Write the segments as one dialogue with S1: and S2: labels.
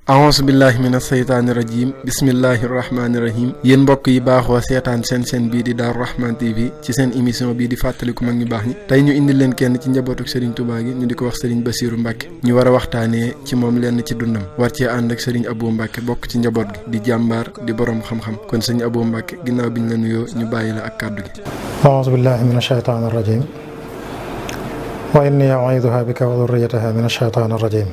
S1: ahousu billahi min aseytaani rajim bismillahi rahmaani rahim yéen mbokk yi baaxoo seetaan seen bii di Daaru Rahman TV ci seen émission bii di fàttaliku mag ñu baax ñi tey ñu indi leen kenn ci njabootuk Serigne Touba gi ñu di ko wax Serigne Bassirou Mbacké ñu war a waxtaanee ci moom lenn ci dundam war cee ànd ak Serigne Abou Mbacké bokk ci njaboot gi di jàmbaar di borom xam-xam kon Serigne Abou Mbacké ginnaaw biñ la nuyoo ñu bàyyi la ak kàddu gi.
S2: ahousu billahi min aseytaani rajim wa inni u'iiduha bika wa dhurriyyataha min aseytaani rajim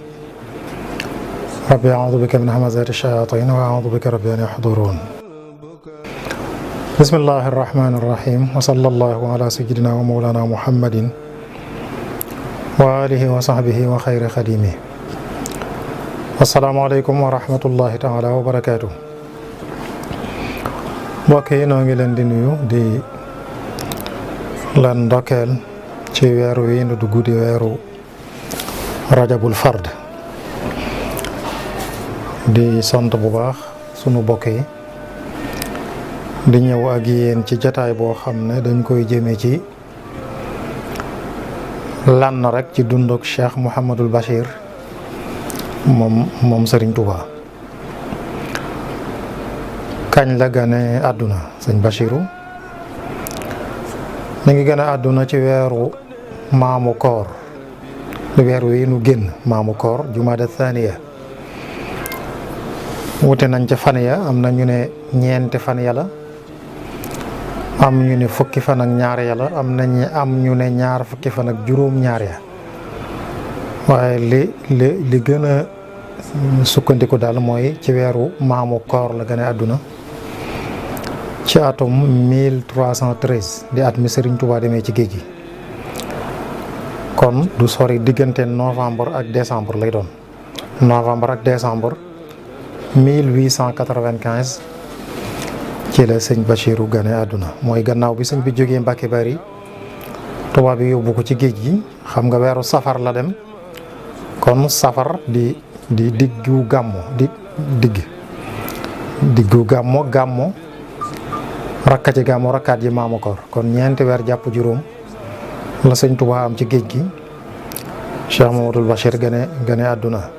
S2: rabbi a'uudu bika min hamazaati shayaatiin wa a'uudu bika rabbi an yahduruun. bismillaahi rahmaani rahiim wa sallallaahu alaa sayyidinaa wa mawlaanaa muhammadin wa aalihi wa sahbihi wa xayri xadiimihi. assalaamu aleykum wa rahmatullaahi taalaa wa barakaatuh. mbokk yi noo ngi leen di nuyu di leen ndokkeel ci weeru wi nu dugg di weeru rajabul fard. di sant bu baax sunu bokk yi di ñëw ak yéen ci jataay boo xam ne dañ koy jëme ci lan rek ci dunduk Cheikh Mouhamadul Bachir moom Serigne Touba. kañ la gane àdduna sëñ Bassirou mi ngi gane àdduna ci weeru maamu koor di weer wi nu génn maamu koor jumaada thaniya. wute nañ ca fan ya am na ñu ne ñeenti fan ya la am ñu ne fukki fan ak ñaar ya la am ñu ne ñaar fukki fan ak juróom ñaar ya waaye li gën a sukkandiku daal mooy ci weeru maamu koor la gën a àdduna ci atum 1313 di at mi Serigne Touba demee ci géej gi kon du sori diggante novembre ak décembre lay doon novembre ak décembre 1895 ci la sëñ Bassirou gane àdduna mooy gannaaw bi sëñ bi jógee Mbacké bari tubaab bi yóbbu ko ci géej gi xam nga weeru safar la dem kon safar di diggu gàmmo diggu gàmmo rakkati gàmmo rakkaat ji maamu koor kon ñeenti weer jàpp juróom la sëñ Touba am ci géej gi Cheikh Mamadou Bachir gane àdduna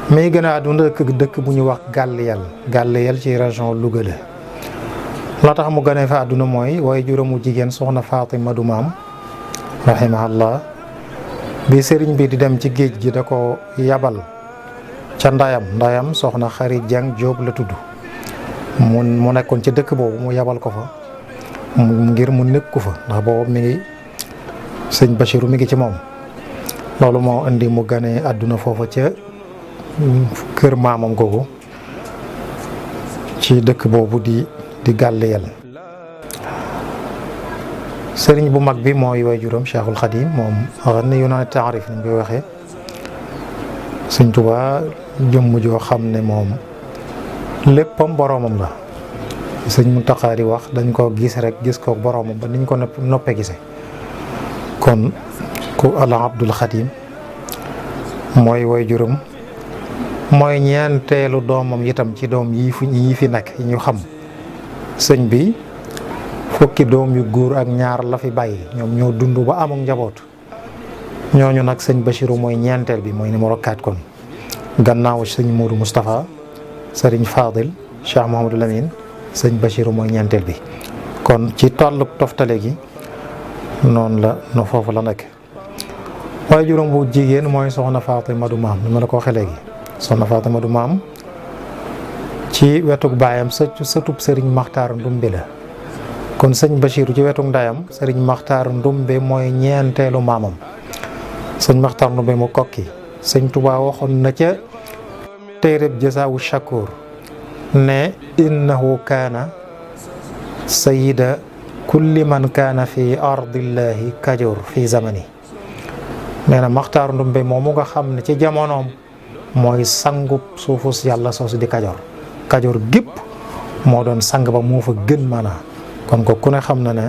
S2: mais gën a àdduna dëkk bu ñu wax Gàlliyel ci région Louga la tax mu gënee fa àdduna mooy waaye juróomu jigéen soxna Fatima du maam rahimahallah bi sëriñ bi di dem ci géej gi da ko yabal ca ndayam soxna Xari Jang Jóob la tudd mu nekkoon ci dëkk boobu mu yabal ko fa ngir mu nekk ko fa ndax boobu mi ngi sëñ Bassirou mi ngi ci moom loolu moo indi mu gënee àdduna foofa ca kër maamam googu ci dëkk boobu di Gàlliyel. sëriñ bu mag bi mooy waajuram Cheikhul Khadim moom xam ne yu naan taarif ni ñu koy waxee Sëñ Tuubaa jëmm joo xam ne moom léppam boroomam la sëñ Muntaxa di wax dañ ko gis rek gis ko boroomam ba niñ ko noppee gisee kon ku ala Abdul Khadim mooy waajuram mooy ñeenteelu doomam itam ci doom yi fi nekk yi ñu xam sëñ bi fukki doom yu góor ak ñaar la fi bàyyi ñoom ñoo dund ba amuk njaboot ñooñu nag sëñ Bassirou mooy ñeenteel bi mooy numéro 4 kon gannaaw sëñ Modou Moustapha sëriñ Fadil Cheikh Mouhamadou Lamine sëñ Bassirou mooy ñeenteel bi kon ci tolluk toftale gi noonu la no foofu la nekk waaye juróom bu jigéen mooy soxna Fatima du maam ni ma la ko waxee léegi soxna Fatima du maam ci wetug baayam sëtub sëriñ Maxtaar Ndumbe la kon sëñ Bassirou ci wetug ndayam sëriñ Maxtaar Ndumbe mooy ñeenteelu maamam sëñ Maxtaar Ndumbe mu kokki sëñ Tuubaa waxoon na ca téereb Jasaawu Shakoor ne innahu kaana sayida kulli man kaana fi ardillahi kajoor fi zamani nee na Maxtaar Ndumbe moomu nga xam ne ci jamonoom mooy sangub suufus yàlla soosu di kajoor gépp moo doon sang ba moo fa gën maanaa kon ko ku ne xam na ne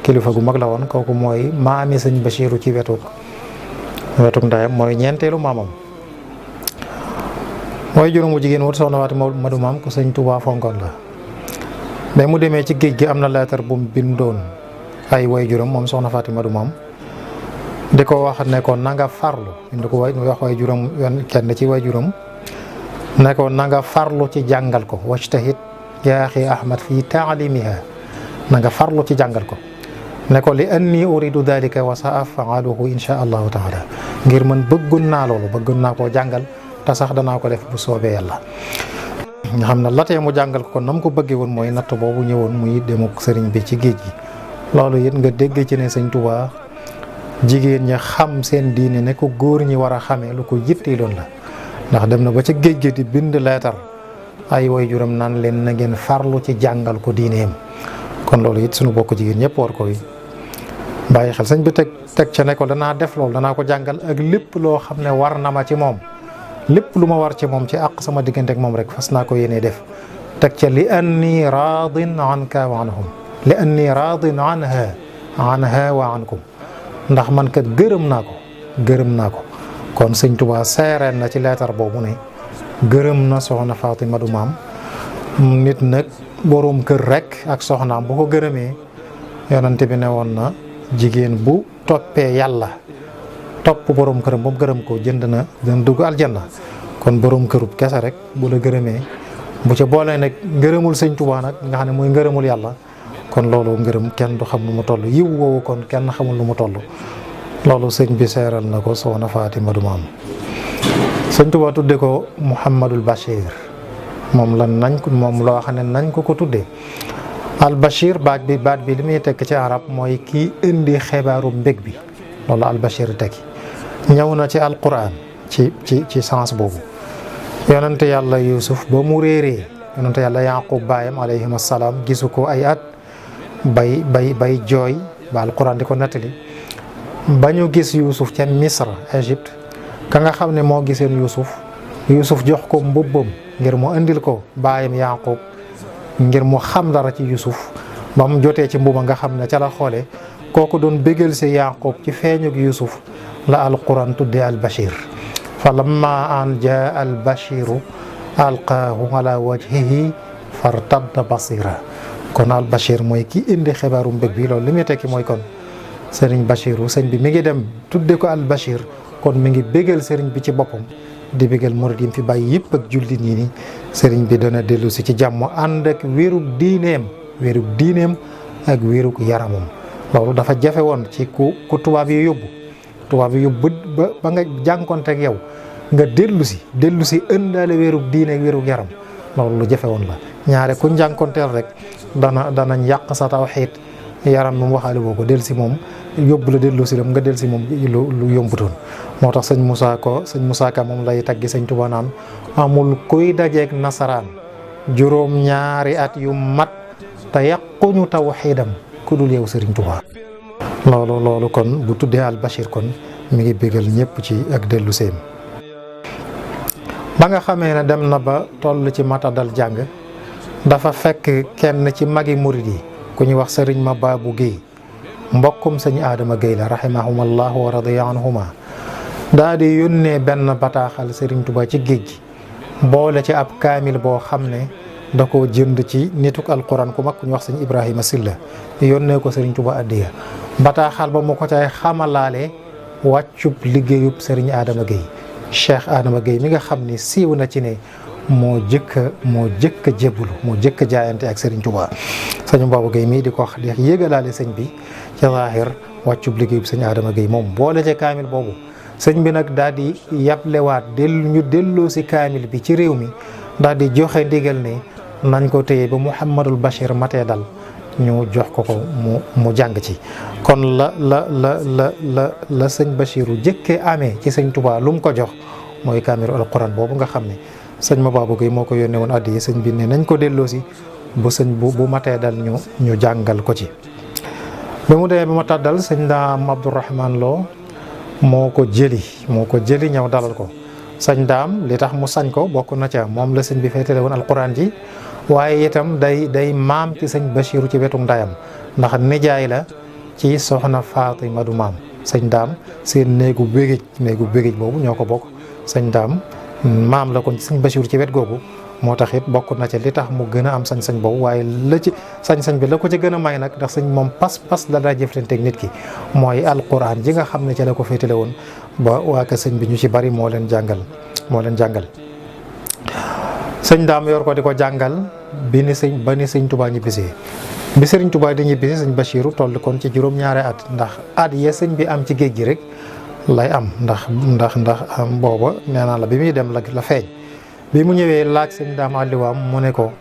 S2: kilifa gu mag la woon kooku mooy maami sëñ Bassirou ci wetug ndayam mooy ñeenteelu maamam mooy juróomu jigéen wut soxna Fatima Madu maam ko sëñ Tuubaa fonkoon la ba mu demee ci géej gi am na lettre bu mu bindoon ay waajuram moom soxna Fatima du Maam di ko wax ne ko na nga farlu indi ko wax waajuram kenn ci waajuram ne ko na nga farlu ci jàngal ko wajtahid yaa axi Ahmad fii taalimiha na nga farlu ci jàngal ko ne ko li anni uridu dalika wa sa afaaluhu insha allahu taala ngir man bëggoon naa loolu bëggoon naa koo jàngal te sax danaa ko def bu soobee yàlla. nga xam ne latee mu jàngal ko kon nam ko bëggee woon mooy natt boobu ñëwoon muy demuk sëriñ bi ci géej gi. loolu it nga dégg ci ne sëñ Tuubaa jigéen ñi xam seen diine ne ko góor ñi war a xamee lu ko yitteeloon la ndax dem na ba ca géej gi di bind leetar ay waajuram naan leen na ngeen farlu ci jàngal ko diineem. kon loolu it suñu bokk jigéen ñëpp war koy bàyyi xel sëñ bi teg ca ne ko danaa def loolu danaa ko jàngal ak lépp loo xam ne war na ma ci moom lépp lu ma war ci moom ci àq sama diggante ak moom rek fas naa ko yéenee def teg ca li anni raadin anka wa anhum li anni raadin anha wa ankum ndax man kat gërëm naa ko kon sëñ Tuubaa seereen na ci leetar boobu ne gërëm na soxna Fatima du Maam nit nag boroom kër rek ak soxnaam bu ko gërëmee yonante bi ne woon na jigéen bu toppee yàlla topp boroom këram ba mu gërëm ko jënd na dana dugg aljanna kon boroom kërub kese rek bu la gërëmee bu ca boolee nag ngërëmul sëñ Tuubaa nag nga xam ne mooy ngërëmul yàlla kon loolu ngërëm kenn du xam lu mu toll yiw woowu kon kenn xamul lu mu toll loolu sëñ bi seeral na ko soxna Fatima du Maam sëñ Tuubaa tudde ko Muhammadul Bachir moom loo xam ne nañ ko tuddee al Bachir baat bi li muy tekk ci arab mooy kii indi xibaaru mbég bi loolu al Bachir tekki ñëw na ci alquran ci sens boobu yonente yàlla Yuusuf ba mu réeree yonente yàlla Yaqub baayam alayhim assalaam gisu ko ay at bay jooy ba alquran di ko nettali ba ñu gis Yuusuf ca Misra Égypte ka nga xam ne moo giseen Yuusuf jox ko mbubbam ngir mu indil ko baayam Yaqub ngir mu xam dara ci Yuusuf ba mu jotee ci mbuba nga xam ne ca la xoole kooku doon bégal si Yaqub ci feeñug Yuusuf la alquran tuddee al Bachir fa lamma an jaa al Bachiru alqaahu ala wajhihi fartadda basira kon al Bachir mooy ki indi xibaaru mbég bi loolu li muy tekki mooy kon sëriñ Bachiru sëñ bi mi ngi dem tudde ko al Bachir kon mi ngi bégal sëriñ bi ci boppam di bégal murid yi fi bàyyi yëpp ak jullit ñi ni sëriñ bi dana dellu si ci jàmm ànd ak wérug diineem ak wérug yaramam loolu dafa jafe woon ci ku tubaab yi yóbbu ba nga jànkonteeg yow nga dellu si ëndaale wérug diine ak wérug yaram loolu lu jafe woon la ñaare ku jànkonteel rek danañ yàq sa tawxiid yaram moom waxaale boo ko del si moom yóbbu la dellu si lam nga del si moom lu yombutoon moo tax sëñ Moussa Ka moom lay taggi sëñ Tuubaa naan amul kuy dajeeg nasaraan juróom ñaari at yu mat te yàquñu tawxiidam ku dul yow sëriñ Tuubaa loolu kon bu tuddee al Bachir kon mi ngi bégal ñëpp ci ak dellu seem ba nga xamee ne dem na ba toll ci matadal jàng dafa fekk kenn ci magi murid yi ku ñuy wax sëriñ ma Baabu Géey mbokkum sëñ Adama Géey la rahimahumallahu wa radiya anhuma daa di yónnee benn bataaxal sëriñ Tuubaa ci géej gi boole ci ab kaamil boo xam ne da koo jënd ci nituk alquran ku mag ku ñu wax sëñ Ibrahima Silla yónnee ko sëriñ Tuubaa addiya bataaxal ba mu ko cay xamalaale wàccub liggéeyub sëriñ Adama Géey Cheikh Adama Géey mi nga xam ni siiw na ci ne moo jëkk a jébbalu moo jëkk a jaayante ak sëriñ Tuubaa sëñ Baabu Géey mii di ko wax di yëgalaale sëñ bi ci zaahir wàccub liggéeyub sëñ Adama Géey moom boole ca kaamil boobu sëñ bi nag daal di yablewaat ñu delloo si kaamil bi ci réew mi daal di joxe ndigal ne nañ ko téye ba Muhammadul Bachir matee dal ñu jox ko mu jàng ci kon la sëñ Bachiru jëkkee amee ci sëñ Tuubaa lu mu ko jox mooy kaamilu alquran boobu nga xam ne sëñ ma Baabu Géey moo ko yónnee woon addi yi sëñ bi ne nañ ko delloo si bu matee dal ñu jàngal ko ci ba mu demee ba ma tàddal sëñ Daam Abdourahman Lo moo ko jëli ñëw dalal ko sëñ Daam li tax mu sañ ko bokk na ca moom la sëñ bi féetale woon alquran ji waaye itam day maam ci sëñ Bachiru ci wetu ndayam ndax nijaay la ci soxna Fatima du Maam sëñ Daam seen néegu bégéej boobu ñoo ko bokk sëñ Daam maam la kon ci sëñ Bachiru ci wet googu moo tax it bokk na ci li tax mu gën a am sañ-sañ boobu. waaye la ci sañ-sañ bi la ko ci gën a may nag ndax sëñ moom pas-pas la daa jëflanteeg nit ki mooy alquran ji nga xam ne ci la ko féetale woon ba waa ka sëñ bi ñu ci bari moo leen jàngal sëñ daam yor ko di ko jàngal bi ni sëñ Tuubaa ñibbisee bi sëriñ Tuubaa di ñibbisee sëñ Bassirou toll kon ci juróom-ñaari at ndax at ya sëñ bi am ci géej gi rek lay am ndax booba nee naa la bi muy dem la feeñ bi mu ñëwee laaj sëñ daam àlliwaam mu ne ko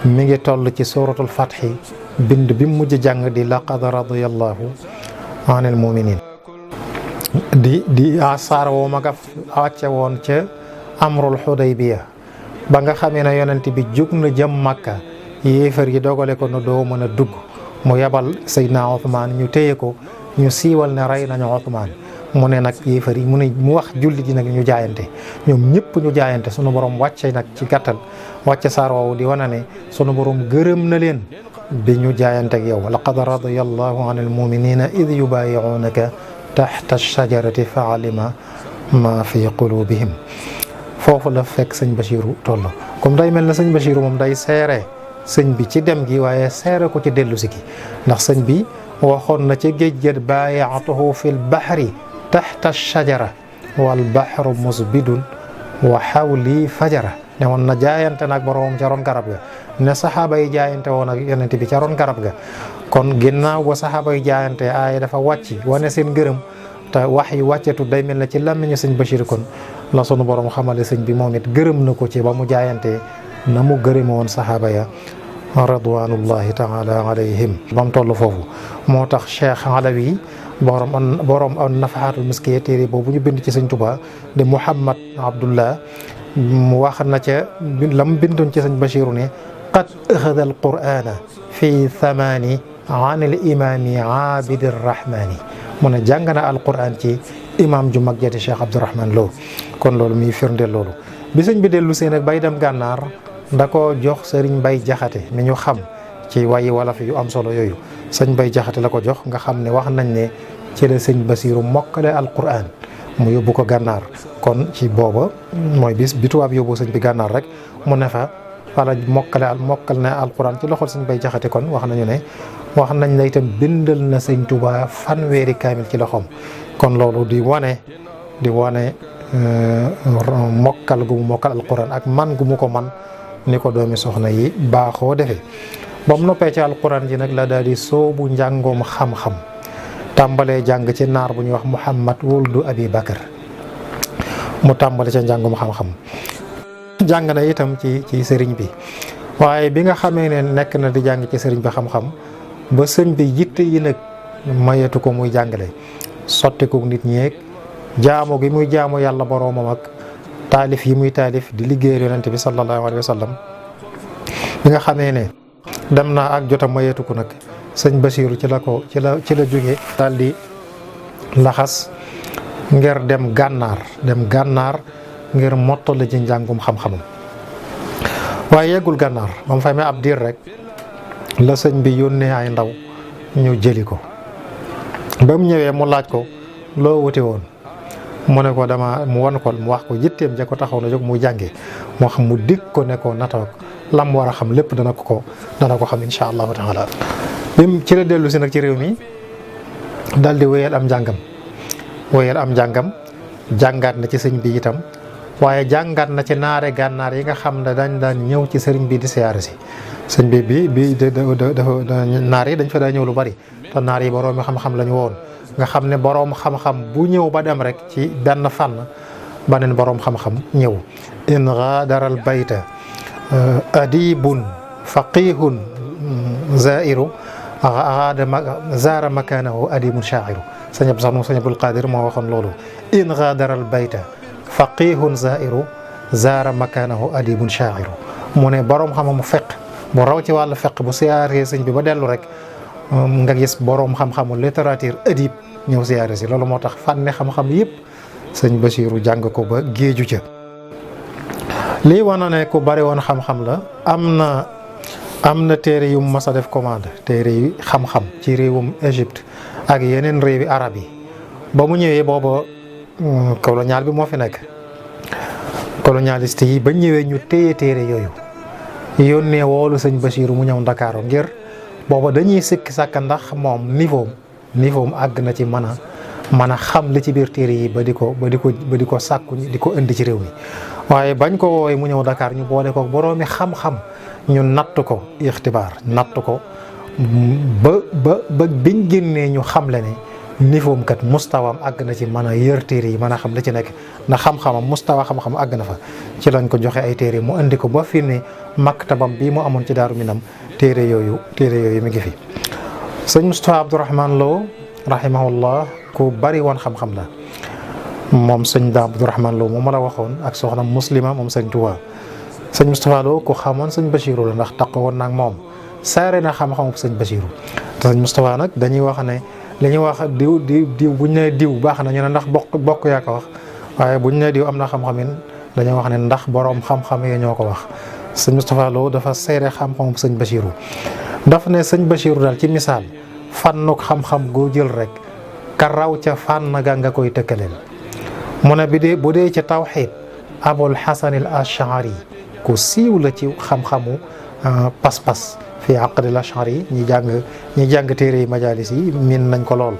S2: mi ngi toll ci suratul fathi bind bi mu mujj jàng di laqad radiyallahu anil muminin di saar woo ma nga wàcce woon ca amrul Hudaybiya ba nga xamee ne yonent bi jug na jëm Makka yéefar yi dogale ko na doo mën a dugg mu yebal Seydina Othman ñu téye ko ñu siiwal ne rey nañu Othman mu ne nag yéefar yi mu wax jullit yi nag ñu jaayante ñoom ñëpp ñu jaayante sunu borom wàcce nag ci gàttal wàcce saar woowu di wane ne sunu borom gërëm na leen bi ñu jaayante ak yow laqad radiyallahu anil muminina id yubayi'unaka tahta ash-shajarati fa alima ma fi qulubihim foofu la fekk sëñ Bassirou toll comme day mel na sëñ Bassirou moom day seere sëñ bi ci dem gi waaye seere ko ci dellu si gi ndax sëñ bi waxoon na ci géej gi baaya'tuhu fil bahri tahta ash-shajara wal bahru musbidun wa hawli fajara ne woon na jaayante nag boroom ca ron garab ga ne saxaaba yi jaayante woon ak yonent bi ca ron garab ga kon ginnaaw ba saxaaba yi jaayante aaya dafa wàcc wane seen gërëm te wax yi wàccetu day mel na ci làmmiñu sëñ Bassirou kon la sunu borom xamale sëñ bi moom it gërëm na ko ci ba mu jaayante na mu gërëme woon saxaaba ya radwanullahi taala alayhim ba mu toll foofu moo tax Cheikh Alawi borom an nafahatul miskiya téere boobu ñu bind ci sëñ Tuubaa de Muhammad Abdullah mu wax na ca la mu bindoon ci sëñ Bassirou ne qad axada al qur'ana fi thamani an al imami abidi rahmani mu ne jàng na alquran ci imam ju mag jati Cheikh Abdourahman Lo kon loolu muy firndeel loolu bi sëñ bi dellu seen ak bay dem gànnaar da ko jox sëriñ Mbay Jaxate mi ñu xam ci wayi wolof yu am solo yooyu sëñ Mbay Jaxate la ko jox nga xam ne wax nañ ne ci la sëñ Bassirou mokkale alquran mu yóbbu ko gànnaar kon ci booba mooy bis bi tubaab yóbbu sëñ bi gànnaar rek mu ne fa wala mokkal na alquran ci loxol sëñ Mbay Jaxate kon wax nañ ne itam bindal na sëñ Tuubaa fanweeri kaamil ci loxoom kon loolu di wane mokkal gu mu mokkal alquran ak man gu mu ko man ni ko doomi soxna yi baaxoo defee ba mu noppee ci alquran ji nag la daal di soobu njàngoom xam-xam tàmbalee jàng ci naar bu ñuy wax Muhammad wuldu Abi Bakar mu tàmbale ca njàngoom xam-xam jàng na itam ci sëriñ bi waaye bi nga xamee ne nekk na di jàng ci sëriñ bi xam-xam ba sëñ bi yitte yi nag mayetu ko muy jàngale sotti ko nit ñeeg jaamu gi muy jaamu yàlla boroomam ak taalif yi muy taalif di liggéeyal yonent bi sallallahu alayhi wa sallam bi nga xamee ne dem naa ak jotam mayetu ko nag sëñ Bassirou ci la jóge daal di laxas ngir dem gànnaar ngir mottali ci njàngum xam-xamam waaye yeggul gànnaar ba mu fay may ab diir rek la sëñ bi yónnee ay ndaw ñu jëli ko ba mu ñëwee mu laaj ko loo wuti woon mu ne ko mu wax ko yitteem ja ko taxaw na jóg muy jàngee moo xam mu dig ko ne ko natoog lam war a xam lépp dana ko xam insha allahu taala bim ci la dellu si nag ci réew mi dal di wéyal am njàngam jàngaat na ci sëñ bi itam waaye jàngaat na ci naare gànnaar yi nga xam ne dañ daan ñëw ci sëriñ bi di siyaare si sëñ bi naar yi dañ fa daa ñëw lu bari te naar yi boroomi xam-xam lañu woon nga xam ne boroom xam-xam bu ñëw ba dem rek ci benn fànn beneen boroom xam-xam ñëw in gaadaral bayta adibun faqihun zairu zaara makanahu adibun shairu sëñ Abdul Qadir moo waxoon loolu in gaadaral bayta faqihun zairu zaara makanahu adibun shairu mu ne boroom xam-xamu fiq bu raw ci wàllu fiq bu siyaaree sëñ bi ba dellu rek nga gis boroom xam-xamu littérature adib ñëw siyaare si loolu moo tax fànne xam-xam yëpp sëñ Bassirou jàng ko ba géeju ca lii wana ne ku bari woon xam-xam la am na téere yu mas a def commande téere yu xam-xam ci réewum Égypte ak yeneen réewi arab yi ba mu ñëwee booba colonial bi moo fi nekk colonialiste yi ba ñëwee ñu téye téere yooyu yónnee woolu sëñ Bassirou mu ñëw Ndakaaru ngir booba dañuy sikki sàkka ndax moom niveau àgg na ci mën a xam li ci biir téere yi ba di ko sàkku di ko indi ci réew mi. waaye bañ ko woowee mu ñëw Dakar ñu boole ko boroomi xam-xam ñu natt ko ixtibaar natt ko ba biñ génnee ñu xamle ne niveau am kat mustawaam àgg na ci mën a yër téere yi mën a xam li ci nekk ndax xam-xamam mustawa xam-xam àgg na fa ci lañ ko joxe ay téere mu indi ko ba fi ne maktabam bii mu amoon ci Daaru Minam téere yooyu mi ngi fi. sëñ Moustapha Abdourahmane Lo rahimahullah ku bari woon xam-xam la moom sëñ Abdourahmane Lo moom ma la waxoon ak soxna Muslima moom sëñ Touba. sëñ Moustapha Lo ku xamoon sëñ Bassirou la ndax taq woon nag moom saare na xam-xamu sëñ Bassirou te sëñ Moustapha nag dañuy wax ne li ñuy wax diw buñ ne diw baax na ñu ne ndax bokk yaa ko wax waaye buñ ne diw am na xam-xamin dañuy wax ne ndax boroom xam-xam yi ñoo ko wax. sëñ Moustapha Lo dafa seere xam-xamu sëñ Bassirou daf ne sëñ Bassirou daal ci misaal fànnuk xam-xam goo jël rek ka raw ca fànn ga nga koy tëkkaleel. mu ne bu dee ci tawxiid Abul Hasan al Ash'ari ku siiw la ci xam-xamu pas-pas fi aqdil Ash'ari ñi jàng téere yi majalis yi min nañ ko lool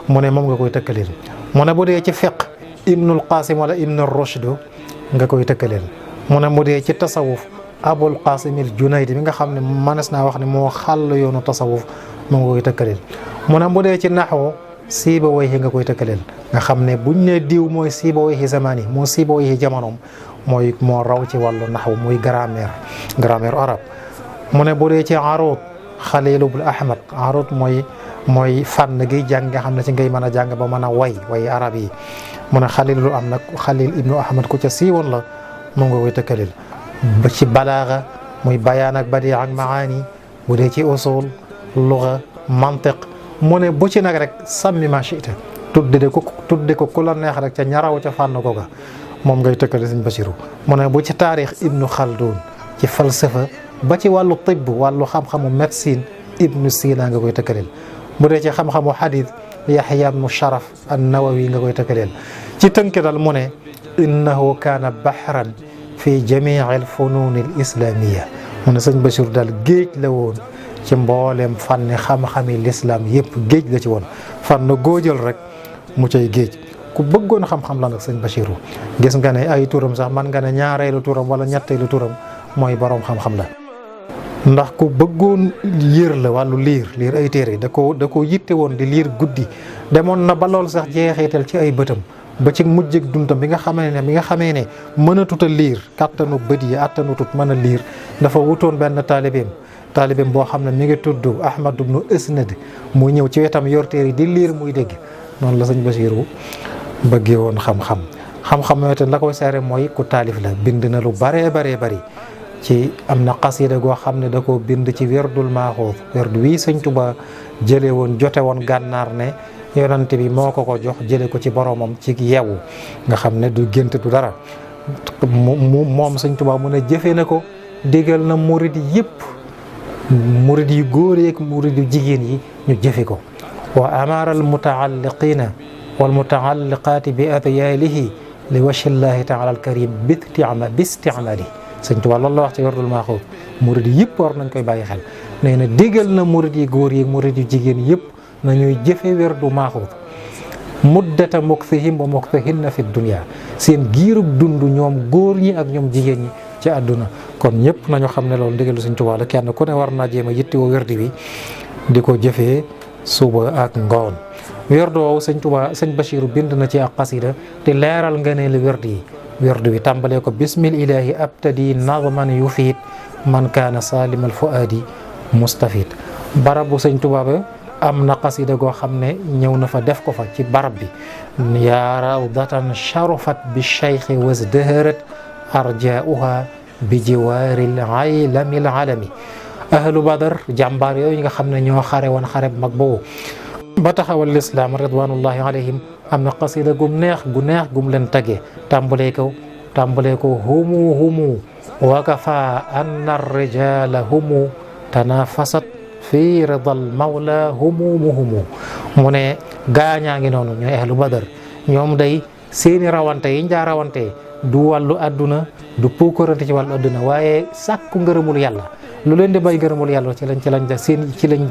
S2: mu ne moom nga koy tëkkaleel. mu ne bu dee ci fiq Ibnul Qasim wala Ibnul Rushd nga koy tëkkaleel. mu ne mu dee ci tasawuf Abul Qasim al Junaydi mi nga xam ne mënees naa wax ne moo xàll yoonu tasawuf moom nga koy tëkkaleel. mu ne bu dee ci naxwu Sibawayhi nga koy tëkkaleel nga xam ne buñ ne diw mooy Sibawayhi zamani moo Sibawayhi jamonoom moo raw ci wàllu naxwu muy grammaire arabe. mu ne bu dee ci arut Xalil ibn Ahmad arut mooy fànn gi jàng nga xam ne ci ngay mën a jàng ba mën a way arab yi. mu ne Xalil ibnu Ahmad ku ca siiwoon la moom nga koy tëkkaleel. ba ci balaaga muy bayaan ak badi ak maani bu dee ci usul luga mantiq mu ne bu ci nag rek sàmmi ma chita tudde ko ku la neex rek ca ñaraw ca fànn ko ga moom ngay tëkkale sëñ Bassirou. mu ne bu ci taarix Ibnu Khaldun ci falsafa ba ci wàllu tibb wàllu xam-xamu médecine Ibnu Sina nga koy tëkkaleel. bu dee ci xam-xamu hadith Yahya ibnu Sharaf an-Nawawi nga koy tëkkaleel. ci tënk dal mu ne innahu kaana bahran fi jamii al-funun al-islamiyya mu ne sëñ Bassirou daal géej la woon ci mbooleem fànni xam-xami lislaam yëpp géej la ci woon fànn góojal rek mu cay géej ku bëggoon xam-xam la nag sëñ Bassirou gis nga ne ay turam sax man nga ne ñaareelu turam wala ñetteelu turam mooy boroom xam-xam la ndax ku bëggoon yër la wàllu liir ay téere da ko yitte woon di liir guddi demoon na ba lool sax jeexital ci ay bëtam ba ci mujjëg dundam bi nga xamee ne mën a tuta liir kàttanu bët yi attanu tut mën a liir dafa wutoon benn taalibeem boo xam ne mi ngi tudd Ahmad ibnu Isnad mu ñëw ci wetam yor téere di liir muy dégg noonu la sëñ Bassirou bëggee woon xam-xam yooyu te la koy seere mooy ku taalif la bind na lu baree bari ci am na xasida goo xam ne da koo bind ci werdul maaxuus werdu wii sëñ Tuba jële woon jote woon gànnaar ne yonante bi moo ko jox jële ko ci boromam ci yewu nga xam ne du gént du dara moom sëñ Tuba mu ne jëfe na ko digal na murid yëpp murid yu góor yi ak murid yu jigéen yi ñu jëfe ko wa amara al mutaalliqina wal mutaalliqaati bi adyaalihi li wajhillahi taala al karim bisticmaali sëñ Tuubaa loolu la wax ci werdul maaxuus murid yëpp war nañ koy bàyyi xel nee na digal na murid yi góor yi murid yu jigéen yëpp nañuy jëfe werdu maaxuus muddata muksihim wa muksihinna fi dunya seen giirug dund ñoom góor ñi ak ñoom jigéen ñi ci àdduna kon ñëpp nañu xam ne loolu ndigalu sëñ Tuubaa la kenn ku ne war naa jéem a yittewoo werdi bi di ko jëfee suba ak ngoon werdu woowu sëñ Tuubaa sëñ Bassirou bind na ci ak xasida te leeral nga ne li werdu bi tàmbalee ko bismil ilahi abtadi nazman yufiid man kaana salimal fuaadi mustafid barabu sëñ Tuubaa ba am na xasida goo xam ne ñëw na fa def ko fa ci barab bi yaa rawdatan sharafat bi cheikhi wasdaharat arjauha bi jiwaaril aylamil alami ahlu badar jàmbaar yooyu nga xam ne ñoo xare woon xare bu mag boobu ba taxawal lislaam ridwanullahi alayhim am na xasida gum neex gum leen tagee tàmbalee ko humu wa kafa anna arrijala humu tanafasat fi ridal mawla humu mu ne gaañaa ngi noonu ñooy ahlu badar ñoom day seeni rawante yi njaa rawante du wàllu àdduna du puukarante ci wàllu àdduna waaye sàkku ngërëmul yàlla. lu leen di bay ngërëmul yàlla ci lañ def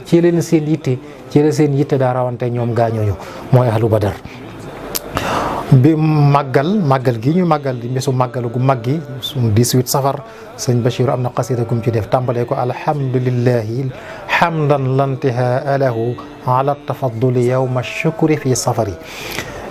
S2: ci leen seen yitte daa rawante ñoom gaañooñu mooy ahlu badar. bi màggal gi ñu màggal di bisu màggalu gu mag gi suñu 18 safar sëñ Bassirou am na xasida gum ci def tàmbalee ko alhamdulillahi hamdan lantihaa lahu ala tafadduli yawma shukri fi safari.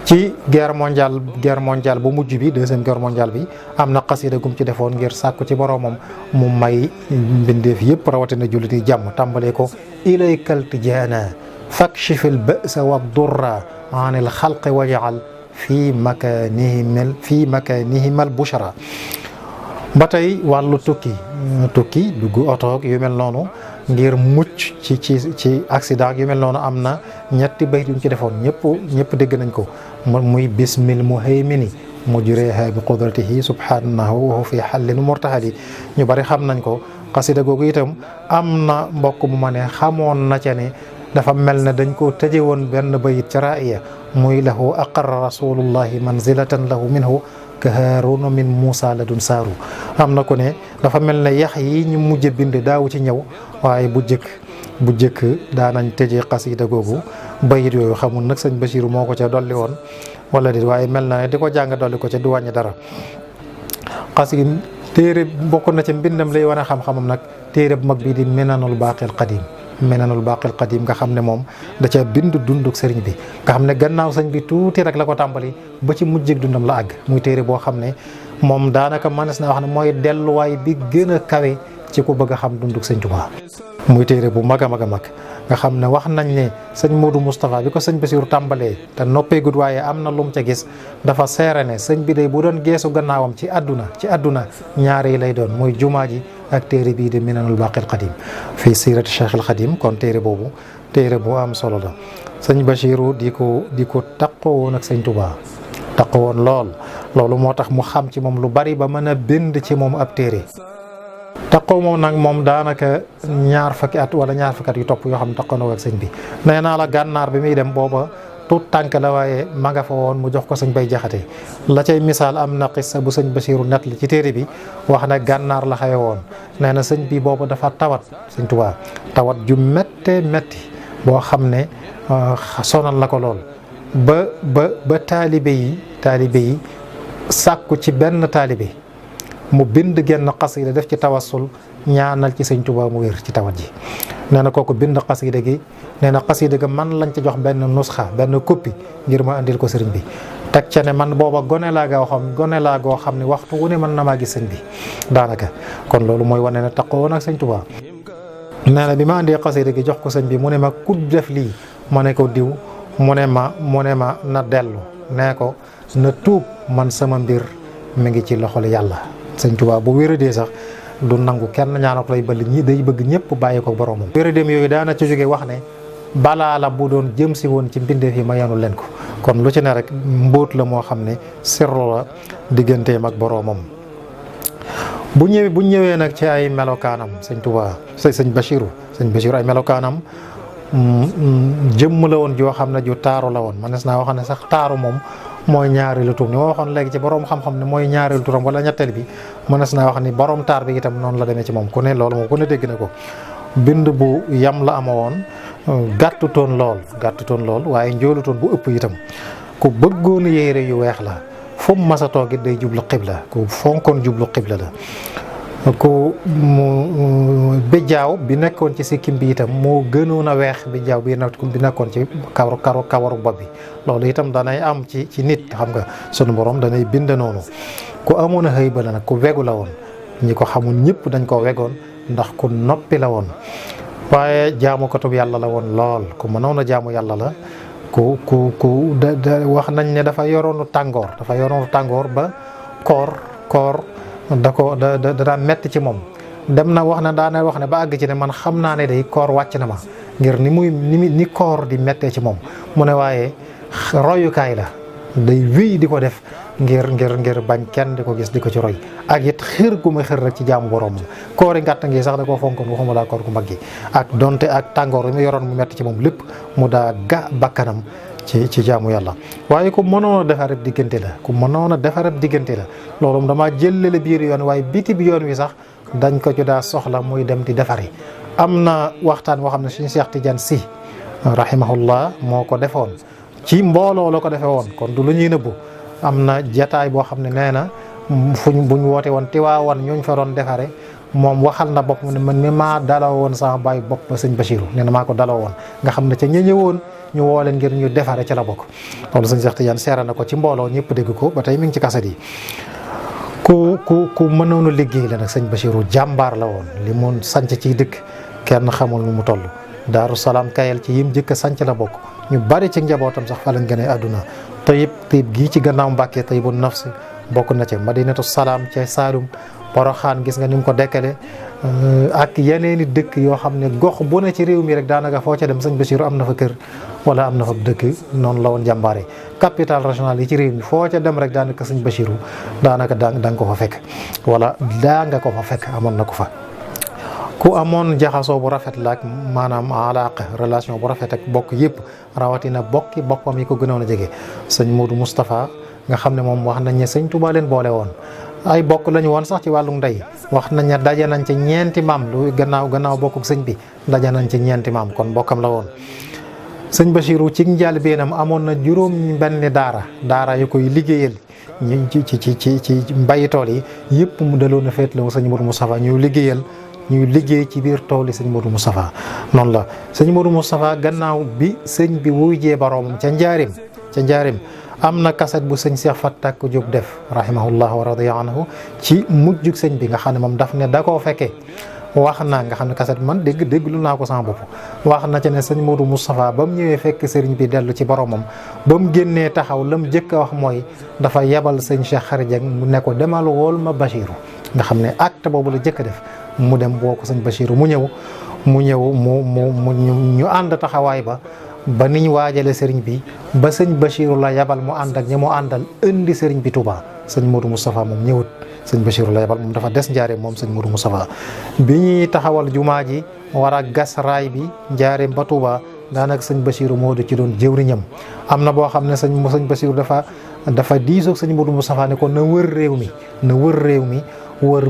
S2: ci guerre mondiale bu mujj bi deuxième guerre mondiale bi am na xasida gum ci defoon ngir sàkku ci boroomam mu may mbindeef yëpp rawatina jullit yi jàmm tàmbalee ko ilaykal tijaana fakshifil ba'sa wa durra anil xalqi waj'al fii makanihimal bushra. ba tey wàllu tukki dugg oto yu mel noonu ngir mucc ci accident yu mel noonu am na ñetti bayt yu ñu ci defoon ñëpp dégg nañ ko muy bismil muhaymini mujriha bi qudratihi subhanahu wa fi hallin murtahali ñu bari xam nañ ko. xasida googu itam am na mbokk mu ma ne xamoon na ca ne dafa mel ne dañ ko tëje woon benn bayit ca raaya muy lahu aqarra rasulullahi manzilatan lahu minhu ka haaruna min Muusa la dun saaru. am na ko ne dafa mel ne yax yi ñu mujj bind daawu ci ñëw waaye bu jëkk daanañ tëjee xasida googu bayit yooyu xamul nag sëñ Bassirou moo ko ca dolli woon wala déet waaye mel na ne di ko jàng dolli ko ca du wàññi dara. xasida téere bokk na ca mbindam lay wane xam-xamam nag téere bu mag bii di Minanul Baaqil Qadim nga xam ne moom da ca bind dunduk sëriñ bi nga xam ne gannaaw sëñ bi tuuti rek la ko tàmbali ba ci mujjeg dundam la àgg muy téere boo xam ne moom daanaka mënees na wax ne mooy delluwaay bi gën a kawe ci ku bëgg a xam dunduk sëñ Tuubaa. muy téere bu mag a mag nga xam ne wax nañ ne sëñ Modou Moustapha bi ko sëñ Bassirou tàmbalee te noppeegut waaye am na lum ca gis dafa seere ne sëñ bi day bu doon geesu gannaawam ci àdduna ñaari yi lay doon muy jumaa ji ak téere bii di Minanul Baaqil Qadim fii siirati Cheikhul Khadim kon téere boobu téere bu am solo la. sëñ Bassirou di ko taqoo woon ak sëñ Touba taqoo woon loolu moo tax mu xam ci moom lu bari ba mën a bind ci moom ab téere. taqoo moom nag moom daanaka ñaar fukki at yu topp yoo xam ne taqoo na ak sëñ bi. nee naa la gànnaar bi muy dem booba tout tànk la waaye ma nga fa woon mu jox ko sëñ Bay Jaxate la cay misaal am na xissa bu sëñ Bassirou net li ci téere bi wax ne gànnaar la xewe woon. nee na sëñ bi boobu dafa tawat sëñ Tuubaa tawat ju métti boo xam ne sonal la ko lool ba taalibe yi sàkku ci benn taalibe mu bind genn xasida def ci tawassul ñaanal ci sëñ Tuubaa mu wér ci tawat ji. nee na kooku bind xasida gi nee na xasida ga man lañ ci jox benn nusxa benn copie ngir ma andil ko sëriñ bi teg ca ne man booba gone laa goo xam ne waxtu wu ne mën na maa gis sëñ bi daanaka. kon loolu mooy wane ne taqoo nag sëñ Tuubaa. nee na bi ma andee xasida gi jox ko sëñ bi mu ne ma ku def lii ma ne ko diw mu ne ma na dellu nee ko na tuub man sama mbir mi ngi ci loxol yàlla. sëñ Tuubaa bu wéradee sax du nangu kenn ñaanal ko lay day bëgg ñëpp bàyyi ko boromam. wéradéem yooyu daana ci jóge wax ne balaa la bu doon jëm si woon ci mbindeef yi ma yanul leen ko kon lu ci ne rek mbóot la moo xam ne sirru la digganteem ak boromam. bu ñëwee nag ci ay melokaanam sëñ Tuubaa sëñ Bassirou ay melokaanam jëmm la woon joo xam ne ju taaru la woon manees naa wax ne sax taaru moom mooy ñaareelu turam ni ma waxoon léegi ci borom xam-xam ne mooy ñaareelu turam wala ñetteel bi mënees naa wax ni borom taar bi itam noonu la demee ci moom ku ne loolu moom ku ne dégg na ko. bind bu yam la ama woon gàttutoon lool waaye njoolutoon bu ëpp itam ku bëggoon yére yu weex la fu mu mas a toog it day jublu xibla ku fonkoon jublu xibla la. ku bijaaw bi nekkoon ci sikkim bi itam moo gënoon a weex bijaaw bi nekkoon ci kawaru bopp bi loolu itam danay am ci nit xam nga sunu borom danay bind noonu. ku amoon a xëy ba la nag ku wegu la woon ñi ko xamul ñëpp dañ koo wegoon ndax ku noppi la woon waaye jaamukatub yàlla la woon lool ku mënoon a jaamu yàlla la ku wax nañ ne dafa yoroonu tàngoor ba koor da daan metti ci moom dem na wax na daana wax ne ba àgg ci ne man xam naa ne day koor wàcc na ma ngir ni koor di mettee ci moom mu ne waaye royukaay la day wéy di ko def ngir bañ kenn di ko gis di ko ci roy ak it xër gu ma xër rek ci jaamu boromam koori ngàtt ngi sax da koo fonkoon waxuma laa koor gu mag gi ak donte ak tàngoor yi mu yoroon mu metti ci moom lépp mu daa ga bakkanam ci jaamu yàlla. waaye ku mënoon a defar ab diggante la ku mënoon a defar ab diggante la loolu damaa jëlale biir yoon waaye biti bi yoon wi sax dañ ko ci daa soxla muy dem di defari. am na waxtaan boo xam ne suñu Cheikh Tidiane Sy rahimahullah moo ko defoon ci mbooloo la ko defee woon kon du lu ñuy nëbbu. am na jataay boo xam ne nee na buñ woote woon Tiwaawan ñooñ fa doon defare moom waxal na bopp ne man mi maa daloo woon sama baay bopp ba sëñ Bassirou nee na maa ko daloo woon nga xam ne ca ña ñëwoon ñu woo leen ngir ñu defare ca la bokk. loolu sëñ Cheikh Tidiane seera na ko ci mbooloo ñëpp dégg ko ba tey mi ngi ci kaset yi. ku mënoon a liggéey la nag sëñ Bassirou jàmbaar la woon li mu sanc ci dëkk kenn xamul nu mu toll. Daaru Salaam Kayel ci yim jëkk sanc la bokk ñu bari ci njabootam sax fa lañ gën a àdduna. Tayib gii ci gannaaw Mbacké Tayibu nafsi bokk na ci Madinatu Salaam ca Saalum Poroxaan gis nga ni mu ko dekkale ak yeneeni dëkk yoo xam ne gox bu ne ci réew mi rek daanaka foo ca dem sëñ Bassirou am na fa kër wala am na fa dëkk noonu la woon jàmbaare. Capital régional yi ci réew mi foo ca dem rek daanaka sëñ Bassirou daanaka da nga ko fa fekk wala daa nga ko fa fekk amoon na ko fa. ku amoon jaxasoo bu rafet la ak maanaam alaaka relation bu rafet ak bokk yëpp rawatina bokki boppam yi ko gënoon a jege. sëñ Modou Moustapha nga xam ne moom wax nañ ne sëñ Touba leen boole woon ay bokk lañu woon sax ci wàllu ndey wax nañ ne daje nañ ci ñeenti maam lu gannaaw bokkuk sëñ bi daje nañ ci ñeenti maam kon bokkam la woon. sëñ Bassirou ci njëlbéenam amoon na juróom benni daara yu koy liggéeyal ñu ci mbayi tool yi yëpp mu daloon a féetlu sëñ Modou Moustapha ñuy liggéey ci biir tool yi sëñ Modou Moustapha noonu la. sëñ Modou Moustapha gannaaw bi sëñ bi wuyjee boroomam ca njaarim am na kaset bu sëñ Cheikh Fatak Diop def rahimahullah wa radiya anhu ci mujjug sëñ bi nga xam ne moom daf ne da koo fekkee wax na nga xam ne kaset man dégglu naa ko sama bopp wax na ci ne sëñ Modou Moustapha ba mu ñëwee fekk sëriñ bi dellu ci boromam ba mu génnee taxaw la mu jëkk a wax mooy dafa yebal sëñ Cheikh Xarijang mu ne ko demal wool ma Bassirou nga xam ne acte boobu la jëkk a def mu dem boo ko sëñ Bassirou mu ñëw ñu ànd taxawaay ba niñ waajale sëriñ bi ba sëñ Bassirou la yebal mu ànd ak ñi mu àndal indi sëriñ bi Touba sëñ Modou Moustapha moom ñëwut sëñ Bassirou la yebal moom dafa des njaareem moom sëñ Modou Moustapha bi ñuy taxawal jumaa ji war a gas raay bi njaareem ba Touba daanaka sëñ Bassirou moo ci doon jëwriñam. am na boo xam ne sëñ Bassirou dafa diisoog sëñ Modou Moustapha ne ko na wër réew mi wër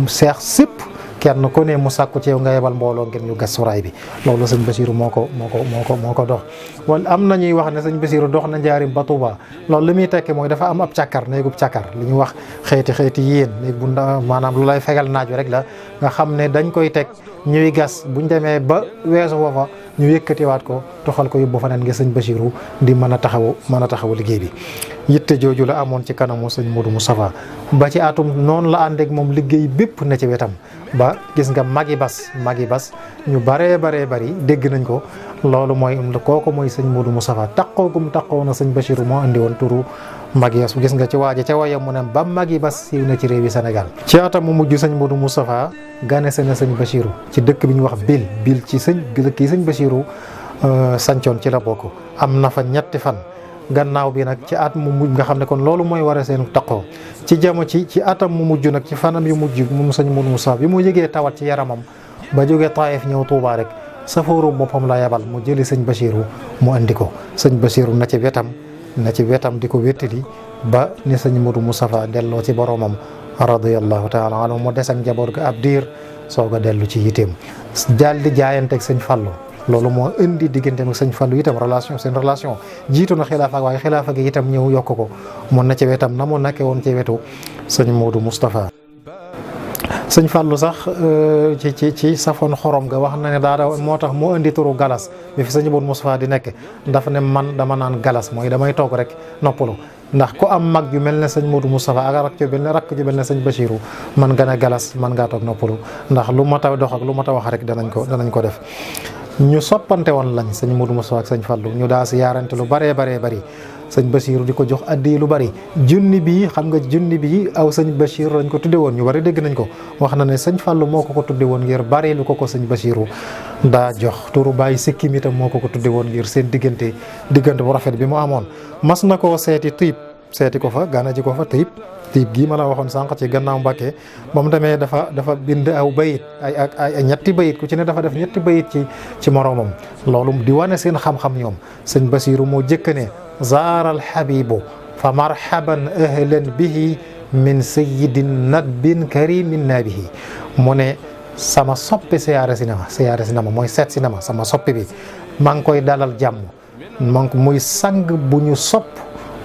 S2: seex sépp kenn ku ne mu sàkku ci yow nga yebal mbooloo ngir ñu gas suraay bi loolu sëñ Bassirou moo ko dox. wala am na ñuy wax ne sëñ Bassirou dox na njaarim ba Touba loolu li muy tekki mooy dafa am ab càkkar néegub càkkar li ñuy wax xeeti yéen néeg bu maanaam lu lay fegal naaj rek la nga xam ne dañ koy teg ñuy gas buñ demee ba weesu foofa ñu yëkkatiwaat ko toxal ko yóbbu faneen ngir sëñ Bassirou di mën a taxawu liggéey bi. yitte jooju la amoon ci kanamu sëñ Modou Moustapha ba ci atum noonu la àndeek moom liggéey bépp na ci wetam ba gis nga magi bas ñu baree bari dégg nañ ko loolu mooy kooku mooy sëñ Modou Moustapha taqoo na sëñ Bassirou moo andi woon turu magi bas gis nga ci waaje ca wayam mu ne ba magi bas siiw na ci réewi Sénégal. ci atam mu mujj sëñ Modou Moustapha ganese na sëñ Bassirou ci dëkk bi ñu wax bil ci sëñ Bassirou sancoon ci la bokk am na fa ñetti fan. gannaaw bi nag ci at mu mujj nga xam ne kon loolu mooy war a seenu taqoo ci atam mu mujj nag ci fanam yu mujj moom sëñ Modou Moustapha bi mu yëgee tawat ci yaramam ba jógee Taïf ñëw Touba rek safooru boppam la yebal mu jëli sëñ Bassirou mu andi ko sëñ Bassirou na ci wetam di ko wéttali ba ni sëñ Modou Moustapha delloo ci boromam radiyallahu taala anhu mu des ak njaboot ga ab diir soog a dellu ci yiteem daal di jaayanteeg sëñ Fallou. loolu moo indi diggante ak sëñ Fallou itam seen relation jiitu na xilaafa waaye xilaafa gi itam ñëw yokk ko mun na ci wetam na mu nekkee woon ci wetu sëñ Modou Moustapha. sëñ Fallou sax ci safoon xorom ga wax na ne daada moo tax moo indi turu galas bi fi sëñ Modou Moustapha di nekk dafa ne man dama naan galas mooy damay toog rek noppalu ndax ku am mag ju mel ne sëñ Modou Moustapha ak rakk ju mel ne sëñ Bassirou man nga ne galas man ngaa toog noppalu ndax lu mat a dox ak lu mat a wax rek danañ ko def. ñu soppante woon lañ sëñ Modou Moustapha ak sëñ Fallou ñu daa si yaarante lu bari sëñ Bassirou di ko jox addi lu bari junni bi aw sëñ Bassirou lañ ko tudde woon ñu bari dégg nañ ko wax na ne sëñ Fallou moo ko tudde woon ngir bari lu ko sëñ Bassirou daa jox turu bàyyi sikkim itam moo ko tudde woon ngir seen diggante bu rafet bi mu amoon mas na koo seeti Tiib seeti ko fa gana ji ko fa tiib gii ma la waxoon sànq ci gannaaw Mbacké ba mu demee dafa bind aw bayit ay ñetti bayit ku ci ne dafa def ñetti bayit ci moroomam loolu di wane seen xam-xam ñoom sëñ Bassirou moo jëkk ne zaaral habibu fa marhaban ahlan bihi min sayyidin nadbin karimin nabihi mu ne sama soppi siyaare si na ma mooy seet si na ma sama soppi bi maa ngi koy dalal jàmm man muy sang bu ñu sopp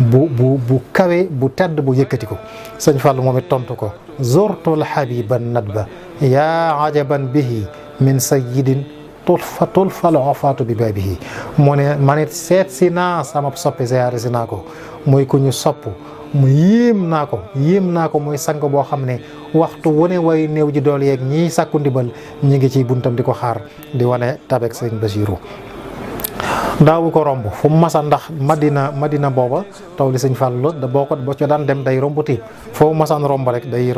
S2: bu kawe bu tedd bu yëkkati ko sëñ Fallou moom it tontu ko zortul habiban nadba yaa ajaban bihi min sayyidin tulfal ofaatu bi baabihi mu ne man it seet si naa sama soppi siyaare si naa ko muy ku ñu sopp mu yéem naa ko muy sang boo xam ne waxtu wane way néew ji dool yeeg ñiy sàkku ndibal ñi ngi ci buntam di ko xaar di wane tabek sëñ Bassirou daawu ko romb fu mu masa ndax madina booba taw li sëñ Fallou la boo ca daan dem day romb tiib foo masaan romb rek day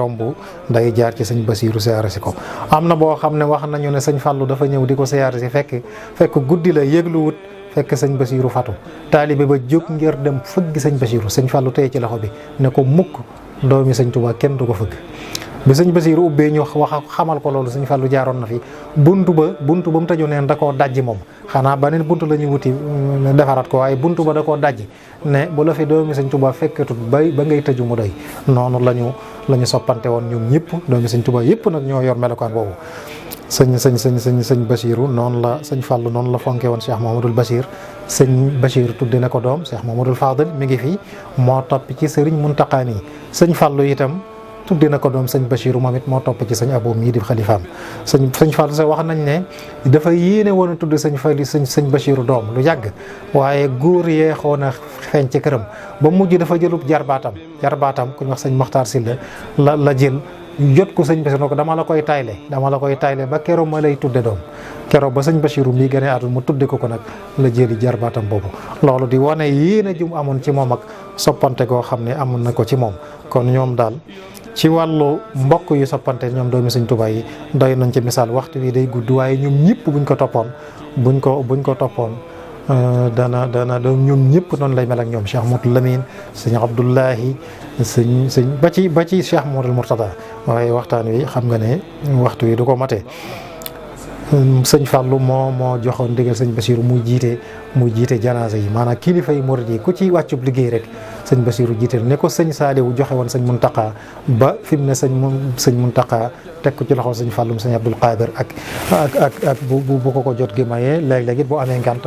S2: day jaar ci sëñ Bassirou siyaare si ko am na boo xam ne wax nañu ne sëñ Fallou dafa ñëw di ko siyaare si fekk guddi la yëgluwut fekk sëñ Bassirou fatu taalibe ba jóg ngir dem fëgg sëñ Bassirou sëñ Fallou téye ci loxo bi ne ko mukk doomi sëñ Touba kenn du ko fëgg bi sëñ Bassirou ubbee ñu xamal ko loolu sëñ Fallou jaaroon na fi buntu ba mu tëju neen da koo dajji moom xanaa beneen buntu la ñu wuti defaraat ko waaye buntu ba da koo dajji ne bu la fi doomi sëñ Touba fekkatut ba ngay tëju mu doy noonu lañu soppante woon ñoom ñëpp doomi sëñ Touba yëpp nag ñoo yor melokaan boobu sëñ Bassirou noonu la sëñ Fallou noonu la fonke woon Cheikh Mouhamadoul Bachir sëñ Bachir tudde na ko doom Cheikh Mouhamadoul Fadil mi ngi fi moo topp ci Serigne Mountakha nii sëñ Fallou itam tudde na ko doom sëñ Bassirou moom it moo topp ci sëñ Abou mii di xalifaam sëñ Fallou sax wax nañ ne dafa yéene woon a tudd sëñ Bassirou doom lu yàgg waaye góor yee xoon a feeñ ci këram ba mujj dafa jëlub jarbaatam ku ñu wax sëñ Mokhtar Sylla la jël jot ko sëñ Bassirou ko dama la koy tayle ba keroog ma lay tudde doom keroog ba sëñ Bassirou mii gën a àdduna mu tudde ko nag la jëli jarbaatam boobu loolu di wane yéene ju mu amoon ci moom ak soppante goo xam ne amoon na ko ci moom kon ñoom daal ci wàllu mbokk yu soppante ñoom doomi sëñ Tuubaa yi doy nañ ci misaal waxtu wi day gudd waaye ñoom ñëpp buñ ko toppoon dana ñoom ñëpp noonu lay mel ak ñoom Cheikh Mouhamadou Lamine sëñ Abdoulahi sëñ ba ci Cheikh Mouhamadou Mourtada waaye waxtaan wi xam nga ne waxtu wi du ko matee sëñ Fallou moo joxoon ndigal sëñ Bassirou muy jiite janaasa yi maanaam kilifa yi murid yi ku ci wàccub liggéey rek sëñ Bassirou jiite ne ko sëñ Saliou joxe woon sëñ Mountakha ba fi mu ne sëñ Mountakha teg ko ci loxo sëñ Fallou sëñ Abdoul Qadir ak bu ko jot gi mayee léeg-léeg it bu amee ngànt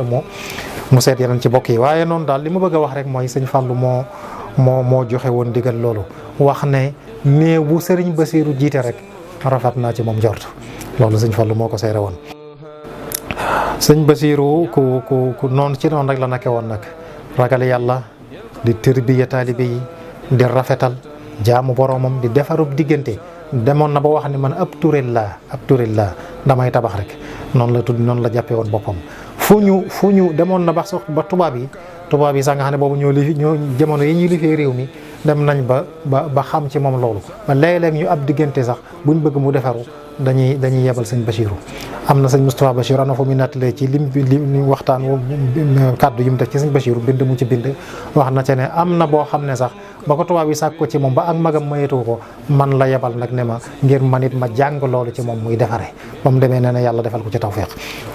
S2: mu seet yeneen ci bokk yi waaye noonu daal li ma bëgg a wax rek mooy sëñ Fallou moo joxe woon ndigal loolu wax ne néew bu sëriñ Bassirou jiite rek rafet naa ci moom njort loolu sëñ Fallou moo ko seere woon sëñ Bassirou ku noonu ci noonu rek la nekke woon nag ragal yàlla di tërbiya taalibe yi di rafetal jaamu boromam di defarub diggante demoon na ba wax ne man ab turel laa damay tabax rek noonu la jàppee woon boppam fu ñu demoon na ba sax ba tubaab yi sax nga xam ne boobu ñoo jamono yi ñuy lifee réew mi dem nañ ba xam ci moom loolu ba léeg-léeg ñu ab diggante sax buñ bëgg mu defaru dañuy yebal sëñ Bassirou am na sëñ Moustapha Bachir am na fu mu nattalee ci lim waxtaan kàddu yi mu def ci sëñ Bassirou bind mu ci bind wax na ca ne am na boo xam ne sax ba ko tubaab yi sàkk ko ci moom ba ak magam mayetu ko man la yebal nag ne ma ngir man it ma jàng loolu ci moom muy defare ba mu demee nee na yàlla defal ko ci tawfeex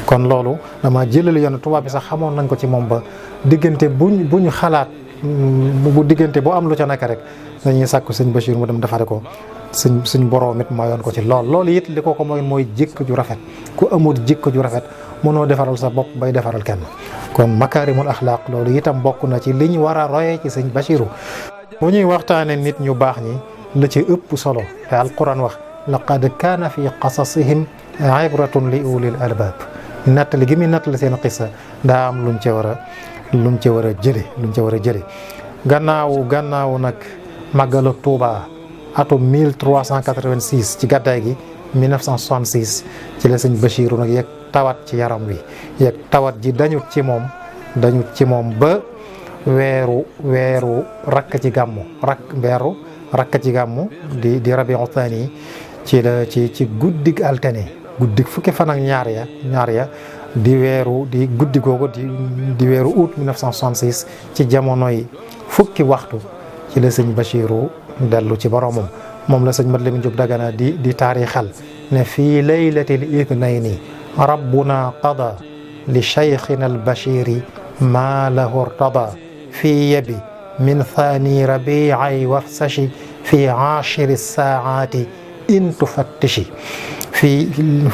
S2: kon loolu dama jëlali yoon tubaab bi sax xamoon nañ ko ci moom ba diggante buñ xalaat bu diggante boo am lu ca nekk rek dañuy sàkku sëñ Bassirou mu dem defare ko suñ borom it mayoon ko ci loolu it li ko mooy jikko ju rafet ku amul jikko ju rafet mënoo defaral sa bopp bay defaral kenn kon makaarimul axlaaq loolu itam bokk na ci li ñu war a royee ci sëñ Bassirou bu ñuy waxtaane nit ñu baax ñi la ci ëpp solo te alquran wax laqad kaana fi qasasihim ibratun li ulil albab nattali gi muy nattali seen xissa daa am luñ ca war a jële gannaaw nag màggalu Tuuba atum 1386 ci gàddaay gi 1966 ci la sëñ Bassirou nag yegg tawat ci yaram wi yegg tawat ji dañut ci moom ba weeru rakk ci gàmmu di Rabiu Thani ci guddig altine guddig fukki fan ak ñaar ya di guddi googu di weeru août 1966 ci jamonoy fukki waxtu ci la sëñ Bassirou dellu ci boromam moom la sëñ Mat Lamin Jóob Dagana di taarixal ne fii laylatil ithnayni rabbuna qada li cheikhina al bashiri ma lahu irtada fii yabi min thani rabi'i warsashi fi ashiri saa'ati in tufattishi fi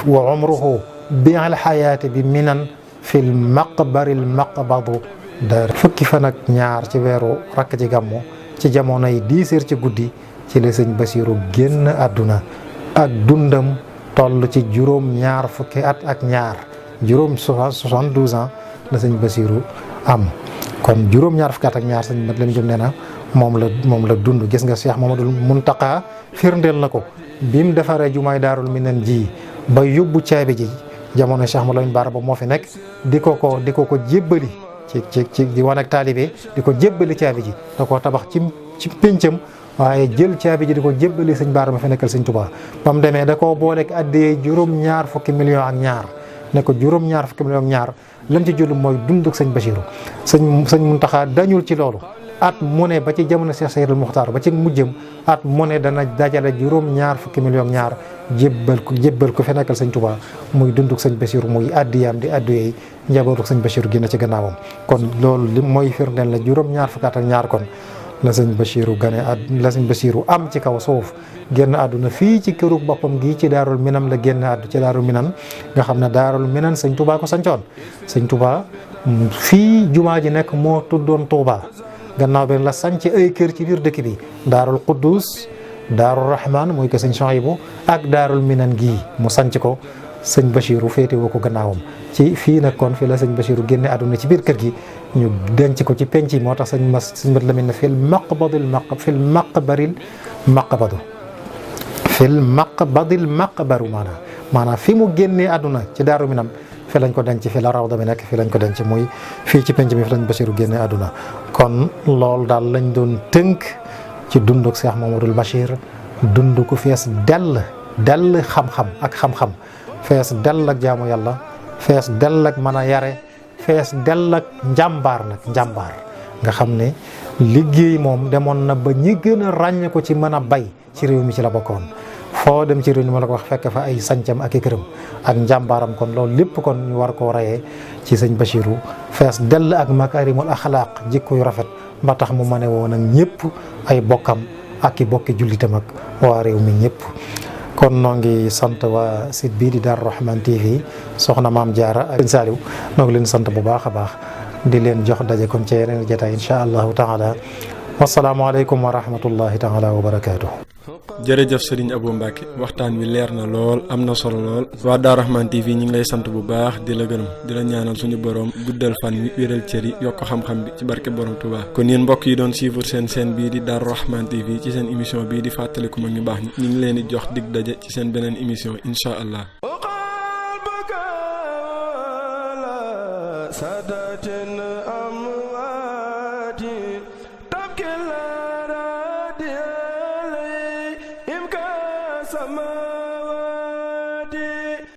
S2: wa umruhu bi'al hayati bi minan fil maqbaril maqbadu dar fukki fan ak ñaar ci weeru rakk ci gàmmu ci jamonoy 10 heures ci guddi ci la sëñ Bassirou génn àdduna ak dundam toll ci juróom ñaar fukki at ak ñaar 72 ans la sëñ Bassirou am kon juróom ñaar fukki at ak ñaar sëñ Mat Lamin Jóob nee na moom la dund. gis nga Cheikh Mamadou Muntaqa firndeel na ko bi mu defaree jumaay Daarul Minan ji ba yóbbu caabi ji jamono Cheikh Mamadou Lamine Bara ba moo fi nekk di ko jébbali ci di wan ak taalibe di ko jébbali caabi ji da koo tabax ci péncam waaye jël caabi ji di ko jébbali sëñ Bara ma fi nekkal sëñ Tuubaa ba mu demee da koo booleeg addee juróom-ñaar fukki million ak ñaar ne ko juróom-ñaar fukki million ak ñaar lam ci jullu mooy dunduk sëñ Bassirou sëñ Muntaxa dañul ci loolu at mu ne ba ci jamono Cheikh Seydil Muxtaar ba ci mujjëm at mu ne dana dajale juróom-ñaar fukki million ak ñaar jébbal ko fi nekkal sëñ Tuubaa muy dunduk sëñ Bassirou muy addiyaam di adduyey njabootuk sëñ Bassirou gi na ci gannaawam kon loolu li mooy firndeel la juróom-ñaar fukki at ak ñaar kon la sëñ Bassirou am ci kaw suuf génn àdduna fii ci kërug boppam gi ci Daarul Minan la génn àddu ci Daarul Minan nga xam ne Daarul Minan sëñ Tuubaa ko sancoon sëñ Tuubaa fii jumaa ji nekk moo tuddoon Tuubaa gannaaw bi la sanc ay kër ci biir dëkk bi Daarul Quddus Daarul Rahman muy ko sëñ Souhaïbou ak Daarul Minan gii mu sanc ko sëñ Bassirou féete woo ko gannaawam ci fii nag kon fii la sëñ Bassirou génne àdduna ci biir kër gi ñu denc ko ci penc yi moo tax sëñ Mat Lamin ne fil maqbaril maqbaru maanaam fi mu génnee àdduna ci Daaru Minam fi lañ ko denc fi la rawda bi nekk fi lañ ko denc muy fii ci penc mi fi lañ Bassirou génnee àdduna kon loolu daal lañ doon tënk ci dunduk Cheikh Mamadou Bachir dund ku fees dell xam-xam ak xam-xam fees dell ak jaamu yàlla fees dell ak mën a yare fees dell ak njàmbaar nga xam ne liggéey moom demoon na ba ñi gën a ràññe ko ci mën a bay ci réew mi ci la bokkoon foo dem ci réew mi ma la ko wax fekk fa ay sancam ak i këram ak njàmbaaram kon loolu lépp kon ñu war koo rayee ci sëñ Bassirou fees dell ak makarimul axlaaq jikko yu rafet ba tax mu mane woon ak ñëpp ay bokkam ak i bokki jullitam ak waa réew mi ñëpp kon noo ngi sant waa site bii di Darou Rahmane TV soxna Maam Jaara ak sëñ Saliou noo ngi leen sant bu baax a baax di leen jox daje kon ci yeneen jotaay insha allahu taala wasalaamualeykum wa rahmatullahi taala wa barakaatu.
S1: jërëjëf Serigne Abou Mbacké waxtaan wi leer na lool am na solo lool waa Darou Rahmane TV ñu ngi lay sant bu baax di la gërëm di la ñaanal suñu borom guddal fan wi wéral cër yi yokk xam-xam bi ci barke borom Touba. kon yéen mbokk yi doon suivre seen bii di Darou Rahmane TV ci seen émission bii di fàttaliku mag ñu baax ñi ñu ngi leen di jox dig daje ci seen beneen émission incha allah.
S3: sama